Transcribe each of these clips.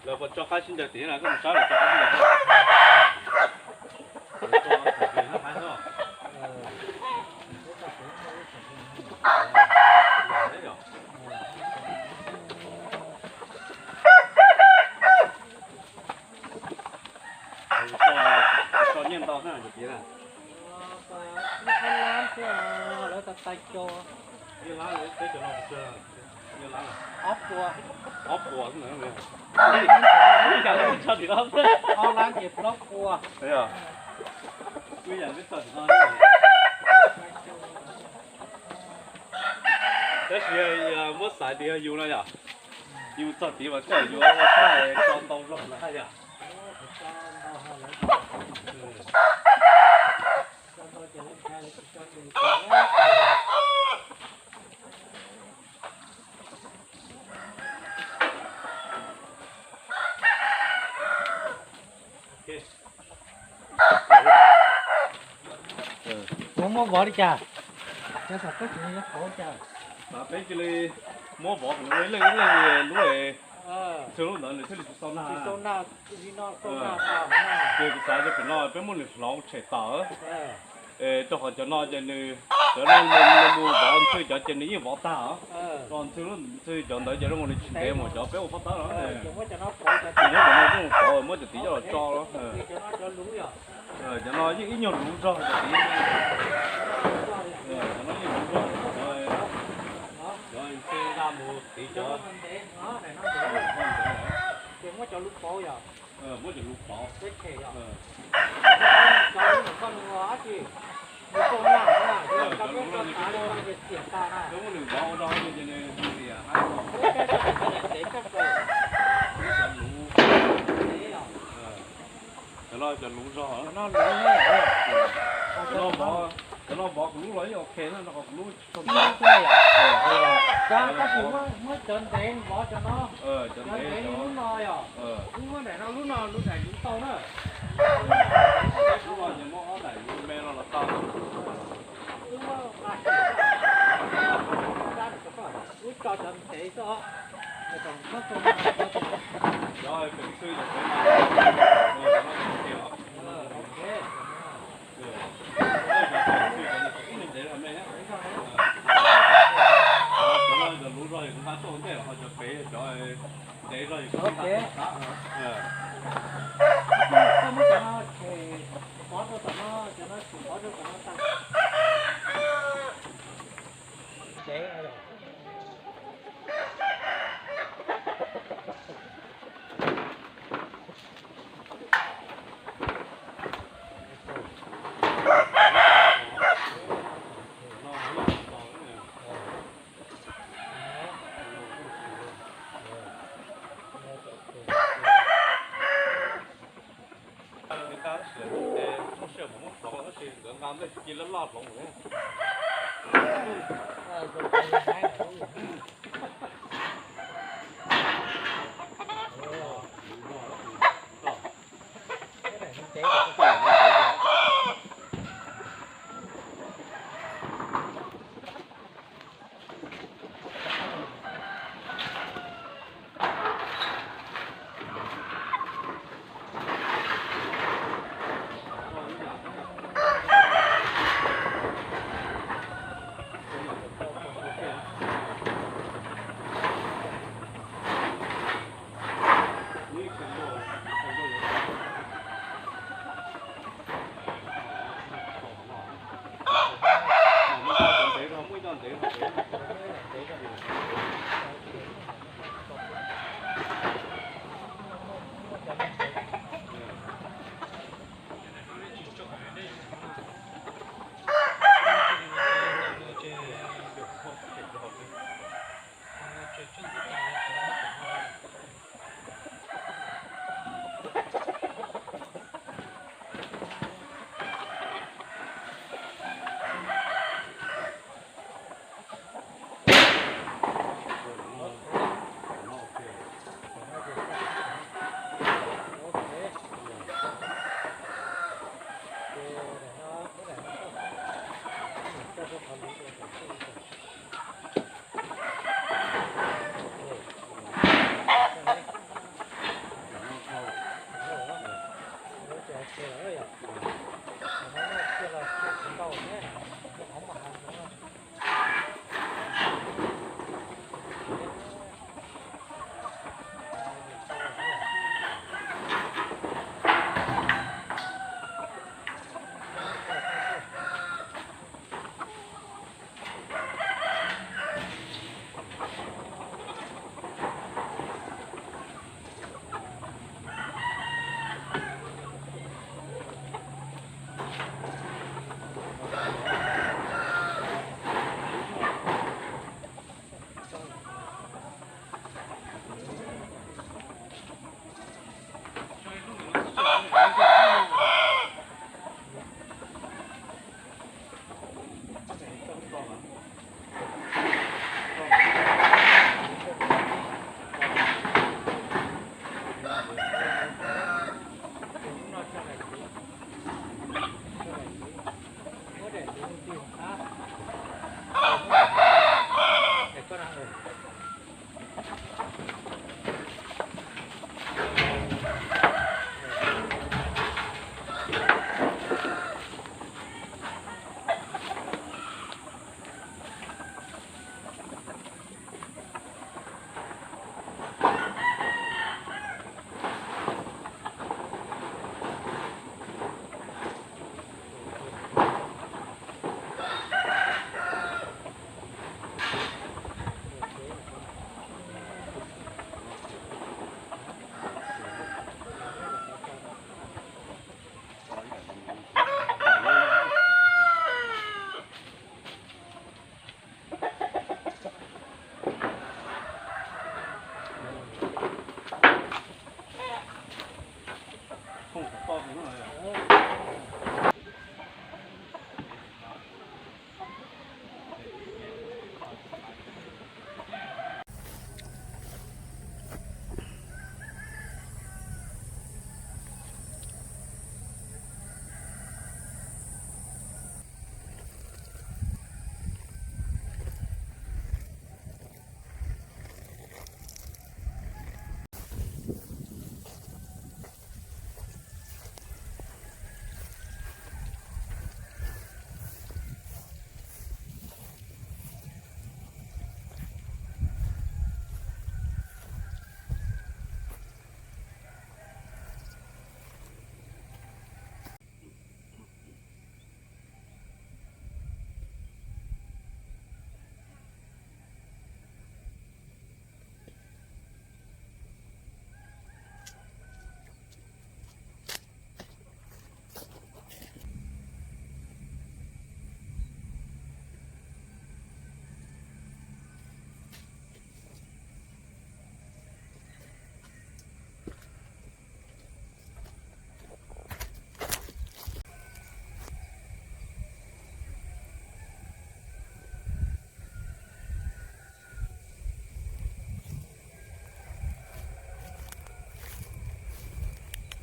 Lawv puas tso qab sib ncaws tim no, koj mus sab lawv tso qab sib ncaws. Tso nyiaj ntau xwb cov tid na. Ib lab xwb, lawv tais cov, ib lab, ib lab, ob puas, ob puas xwb na. Ib yam li tso tim no, ob lab ces plaub puas. Ib yam li tso tim no. Tab sis muab xaiv tias yog yus no yom, yus txog tid mas koj yuav ua txhab tso ntau zog lawm yom. Kuv muab vov li cas? Cov tom koj tseem yuav qauv cas? Peb cia li muab vov ib leeg ib leeg lub, txhua lub ntawd nws thiaj li tsis tau nag. Ces kuv xav tias pem no peb muab nws hloov tshem tawm. Rau qhov cov no ces nws, cov no nws mus vov ntxhw cov ces nws yeej vov tag os. Los ntxhw, ntxhw cov ntawd ces zoo nkaus li tsis ntev mus cov peb ua pob tawb los. Ces muab cov no coj mus pauv, muab cov tid coj los tso. Cov no yeej ib nyuag luv zog cov tid. Cov no yeej luv zog, cov nqa mus tid cov. Muab cov luv pauv. Cov luv no nws kuj tuaj, peb muab nws vov ua rau ces nws tias hais cov luv. Cov no cov luv zog. Cov no vov, cov no vov kuv lub los yeej ok na, rau qhov kuv lub tsis tshua ntev. Tab sis muab cov ntev vov cov no. Cov ntev li lub no yom. Wb muab daim no, lub no lub daim luv tau na. Lub no ces muab ob daim luv me no los tau. Wb muab nqa sim, wb tso cov ntev xwb os. Cov peem xwb cov pem no, cov no cov ntev os. Cov no cov luv Zog nqa tuaj ntej, ho cov pem cov ntev zog. Koj muab cov no tshem pov rau tom no, cov no tshem pov rau tom no tag.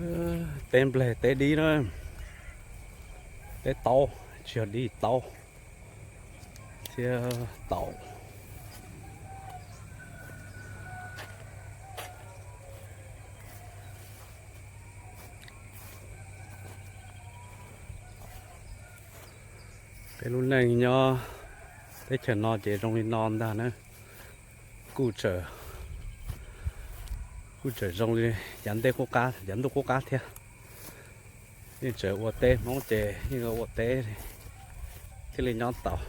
Teb npleg teb dib na, teb taub, tsis yog dib, taub thiab taum. Peb lub neej nyob teb chaws no ces zoo li no ntag na. Kuj tseem, kuj tseem zoo li yav ntej qub qab, yav ntuj qub qab thiab. Yeej tseem ua teb, Hmoob ces yeej ua teb thiaj li nyob tau.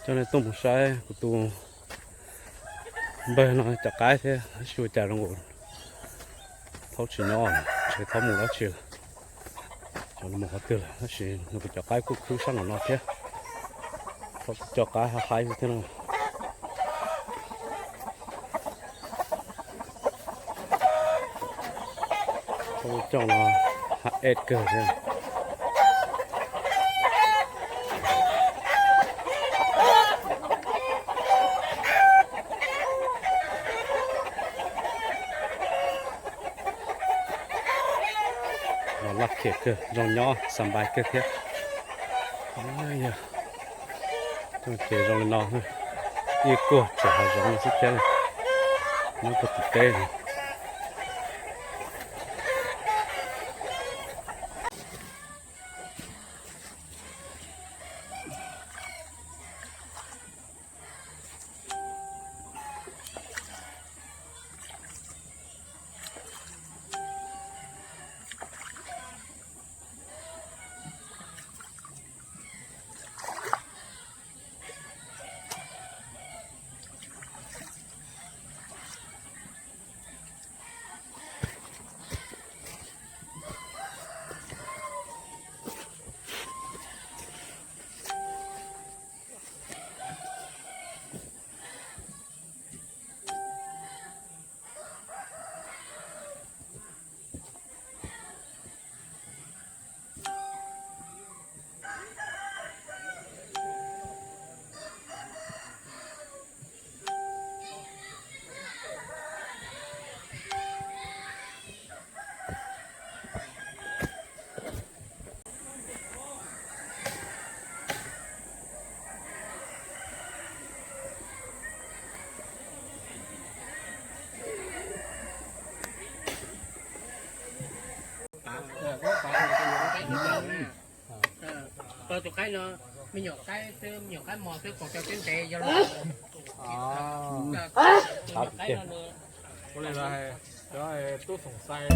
Coj nej tuaj mus saib kuv tus npawg no cov qaib thiab, tab sis ua cas zoo nkaus thaub tsis nyob, ntshe thaub mus dab tsi lawm. Cov no mus qhov twg lawm, tab sis nws kuv cov qaib kuj khwb sab nraum no thiab. Thaub coj qaib haib haib thiab na. Thaub coj no haib ej kawg thiab. Los laj khiam kawg, zoo nyob xa npais kawg thiab. Yog, ces zoo li no, ib kuag tseem hav zoov xwb thiab, nyob puag tim teb. Tus qaib no, me nyuam qaib xwb, me nyuam qaib mos xwb, kaus cau twb ntev yog los. Tus nyuam qaib no nws, ua li los cov tub xoom xais,